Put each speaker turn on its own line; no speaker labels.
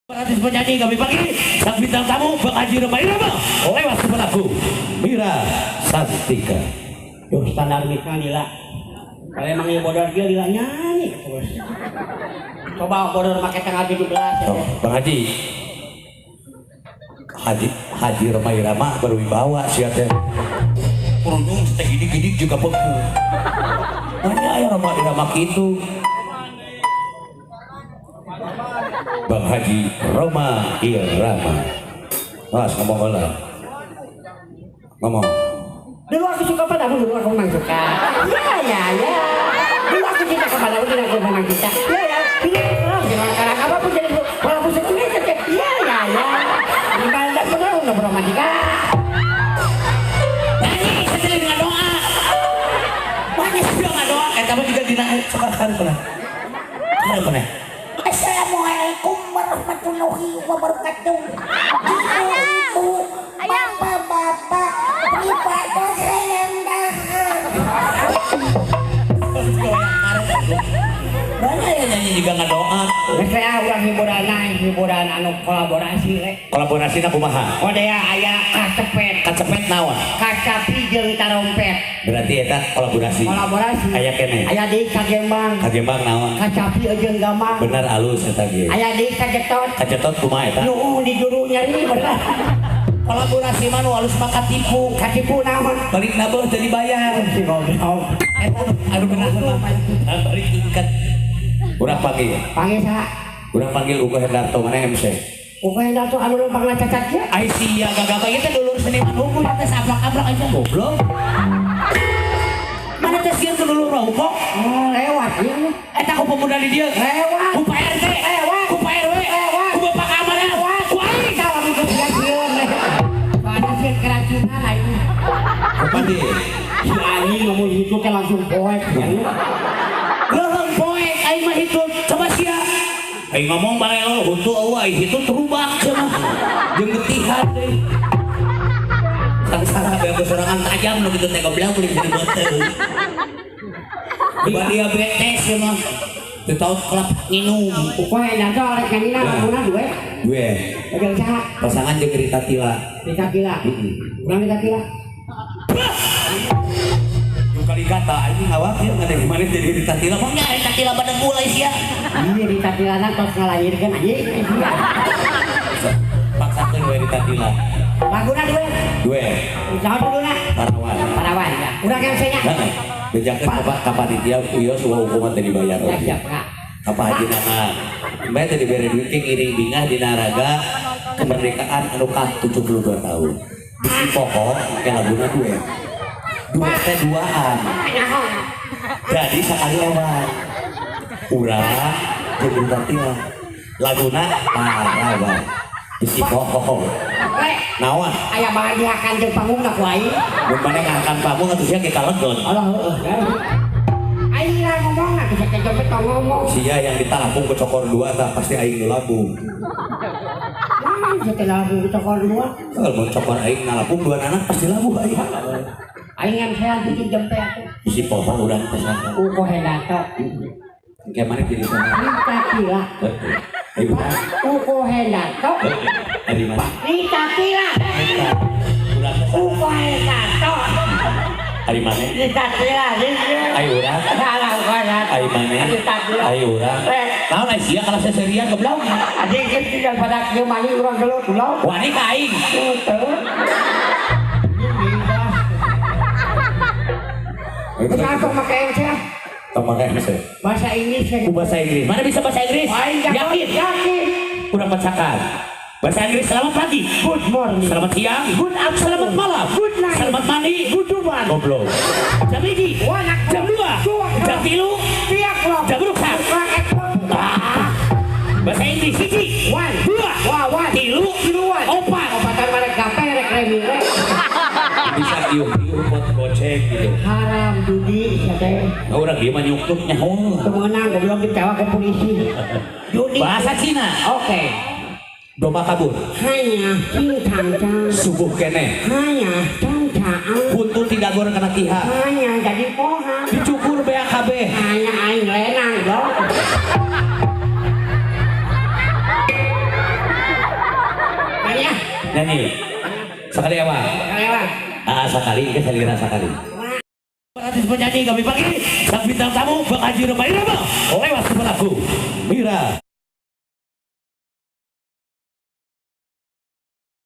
Artis penyanyi kami panggil sang bintang tamu Bang Haji Rhoma Irama lewat sebuah lagu Mira Santika.
Duh, standar mikna lila. Kalau emang ieu bodor dia lila nyanyi terus. Coba bodor make tanggal 17 ya.
Oh, Bang Haji. Haji Haji Rhoma Irama berwibawa sia teh. Kerudung teh gini-gini juga beku. Mana aya Rhoma Irama kitu? Bang Haji Rhoma Irama. Mas ngomong lah. Ngomong.
Dulu aku suka padamu, dulu aku memang suka. Ya ya ya. Dulu aku cinta kepadamu, tidak aku memang cinta. Ya ya. Dulu aku sekarang apapun jadi walaupun seperti itu. Ya ya ya. Gimana dan benar udah beromantika.
Nyanyi setelah dengan doa. Banyak sebelum doa. Eta mah juga dina sokakan pernah. Pernah pernah.
Assalamualaikum warahmatullahi wabarakatuh. Ibu-ibu, bapak-bapak, pribadi sayang dahar.
Banyak yang nyanyi juga nggak doa.
Saya urang hiburan hiburan anu kolaborasi le.
Kolaborasi na kumaha?
Oh dea aya kacepet,
Kacepet naon?
Kacapi jeung tarompet.
Berarti eta kolaborasi.
Kolaborasi.
Aya keneh.
Aya deui kagembang.
Kagembang naon?
Kacapi jeung gambang.
Bener alus eta ge.
Aya deui kajetot.
Kajetot kumaha eta?
Nu di juru nyeri bener.
Kolaborasi mah nu alus mah katipu.
Katipu naon?
Balik nabeuh teu dibayar.
Si goblok.
Eta anu bener mah. Balik ikat. Urang panggil.
Panggil saha?
Urang panggil Ugo Hendarto mana MC.
Ugo Hendarto anu lempangna cacat ya?
Ai sia gagah ieu teh dulur seniman unggul teh sablak-ablak aja goblok. Mana teh sieun ke dulur rokok?
Oh, lewat ieu.
Eta ku pemuda di dieu.
Lewat.
Ku Pak RT.
Lewat.
Ku Pak RW.
Lewat.
Ku Bapak keamanan.
Lewat.
Ku aing.
Salam ikut dia sieun. Soalnya sieun keracunan aing.
Ku panggil.
Si anjing ngomong gitu teh langsung poek.
Leuheung poek aing mah hitut. Coba sia. Aing ngomong bae lo huntu eueuh aing hitut rubak cenah. Jeung getihan deui. Sangsara bae sorangan tajam nu kitu teh goblok beuling jadi beuteung. Coba diabetes ya mah. Teu tau kelap nginum.
Ugo Hendarto rek nyanyina laguna duet.
Gue
Jeung saha?
pasangan jeung Rita Tila.
Rita Tila. Urang Rita Tila.
Kali kata anjing awak ya ngadeg mana jadi Rita Tila mah nya Rita Tila badan mulai sia.
Iya Rita Tila na tos ngalahirkeun anjing.
Paksakeun we Rita Tila.
Laguna duet.
Duet.
Saha duluna?
Parawan.
Parawan ya. Urang MC nya.
Heeh. Bejakeun ka panitia ieu suwa hukuman teh dibayar.
Ya siap Kak.
Ka Pak Haji Nanan. Bae teh dibere duit ke ngiring bingah dina raga kemerdekaan anu ka 72 tahun. Bisi pokok make laguna duet. Duet teh duaan. Jadi sekali lewat. Urang jeung Rita Tila. Laguna Parawan. Bisi pokok.
Le,
Naon?
aya bahan dihakan jeung panggung ku aing.
Mun maneh ngahakan panggung atuh sia kita legon.
Alah heueuh. Aing lah ngomong atuh sia teh tong ngomong.
Sia yang ditalapung ke cokor dua tah pasti aing nu labu.
Wah, sia teh labu cokor dua.
Kalau mun cokor aing nalapung dua anak pasti labu aing.
Aing MC-an bikin jempe atuh.
Bisi poho urang teh saha.
Ugo Hendarto.
Engke maneh jadi saha?
Rita Tila.
Ayo urang.
Ugo Hendarto.
Dari mana?
Rita Tila.
Eta. Urang teh saha?
Ugo Hendarto.
Ari maneh?
Rita Tila.
Ayo urang.
Salah Ugo Hendarto.
Ari maneh?
Rita Tila.
Ayo urang. Naon ai sia kalah seserian goblok.
Anjing geus tinggal pada kieu mani urang gelut goblok.
Wani ka aing.
Teu. Kenapa pakai MC?
Tong make MC.
Bahasa Inggris.
Ku bahasa Inggris. Mana bisa bahasa Inggris?
Yakin? Yakin.
Kurang pacakan. Bahasa Inggris selamat pagi.
Good morning.
Selamat siang.
Good afternoon.
Selamat malam.
Good night.
Selamat mandi.
Good one.
Goblok. Jam 1. Jam 2. Jam 3.
Tiap loh.
Jam rusak. Ah. Bahasa Inggris 1.
One.
2.
Wah, one.
3.
Tiluan.
4.
Opatan merek gape rek remi rek.
Bisa iuh-iuh pot gocek gitu.
Haram judi sia teh.
Nah, urang ieu mah nyuktuk nyaho.
Teu meunang goblok ditewak ke polisi. Judi.
Bahasa Cina.
Oke.
Domba kabur.
Hanya cintang
Subuh keneh.
Hanya cangcaan.
Huntu tidak goreng kena kiha.
Hanya jadi poha.
Dicukur BAKB.
Hanya aing lenang dong.
Nyanyi. Sekali ya, Bang.
Sekali, Bang.
Ah, sekali, ke salira sekali. Artis penyanyi kami panggil sang bintang tamu Bang Haji Rhoma Irama lewat sebuah lagu Mira.